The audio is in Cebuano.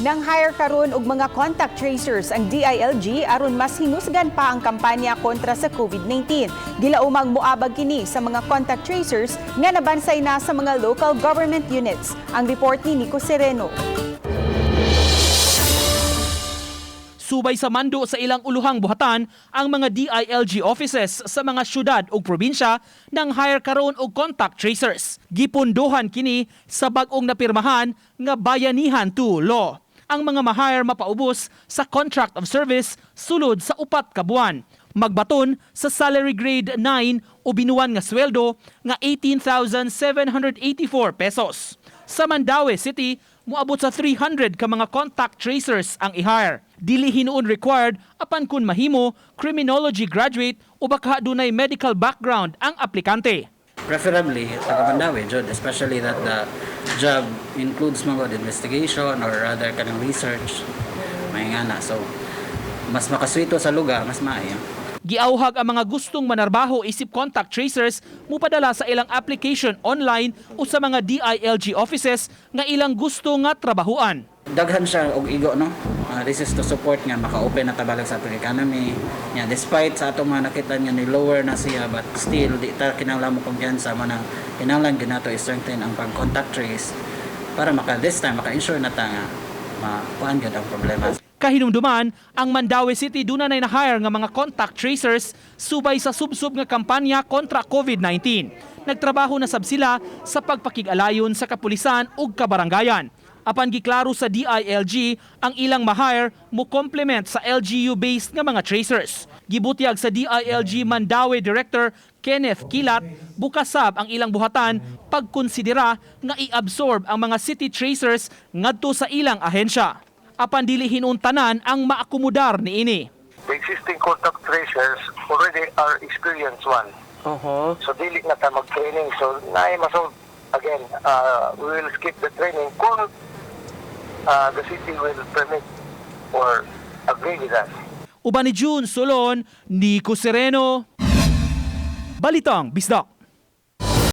Nang hire karon og mga contact tracers ang DILG aron mas hinusgan pa ang kampanya kontra sa COVID-19. Gilaumang moabag kini sa mga contact tracers nga nabansay na sa mga local government units. Ang report ni Nico Sereno. Subay sa mando sa ilang uluhang buhatan, ang mga DILG offices sa mga syudad ug probinsya nang hire karon og contact tracers. Gipunduhan kini sa bag-ong napirmahan nga Bayanihan 2 Law. Ang mga ma-hire mapaubos sa contract of service sulod sa 4 ka buwan. Magbaton sa salary grade 9 o binuan nga sweldo nga 18,784 pesos. Sa Mandaue City, moabot sa 300 ka mga contact tracers ang i-hire. Dili hinuon required, apan kun mahimo, criminology graduate o baka dunay medical background ang aplikante. Preferably taga Mandaue jud, especially that the job includes mga investigation or rather kanang research may nga na, so mas makaswito sa lugar, mas maayo. Giauhag ang mga gustong manarbaho isip contact tracers mupadala sa ilang application online o sa mga DILG offices nga ilang gusto nga trabahuan. Daghan siya og igo, no? This is to support nga maka-open na tabalag sa atong economy. Yeah, despite sa atong mga nakita nga ni lower na siya, but still di ta kinahanglan mo kumpiyansa mo nang kinahanglan gyud nato i-strengthen ang pag-contact trace para maka this time maka-ensure na ta nga makuan gyud ang problema. Kahinumduman, ang Mandaue City duna nay na-hire nga mga contact tracers subay sa subsob nga kampanya kontra COVID-19. Nagtrabaho na sab sila sa pagpakig-alayon sa kapulisan ug kabarangayan. Apan giklaro sa DILG, ang ilang ma-hire mo complement sa LGU-based nga mga tracers. Gibutyag sa DILG Mandaue Director Kenneth Kilat, bukas sab ang ilang buhatan pagkonsidera nga i-absorb ang mga city tracers ngadto sa ilang ahensya. Apan dili hinuon tanan ang maakomodar niini. The existing contact tracers already are experienced one. So dili na ta mag-training. So naay masolve again, we will skip the training kung the city will permit or agree with us. Uban ni June Solon, Nico Sereno, Balitang Bisdak.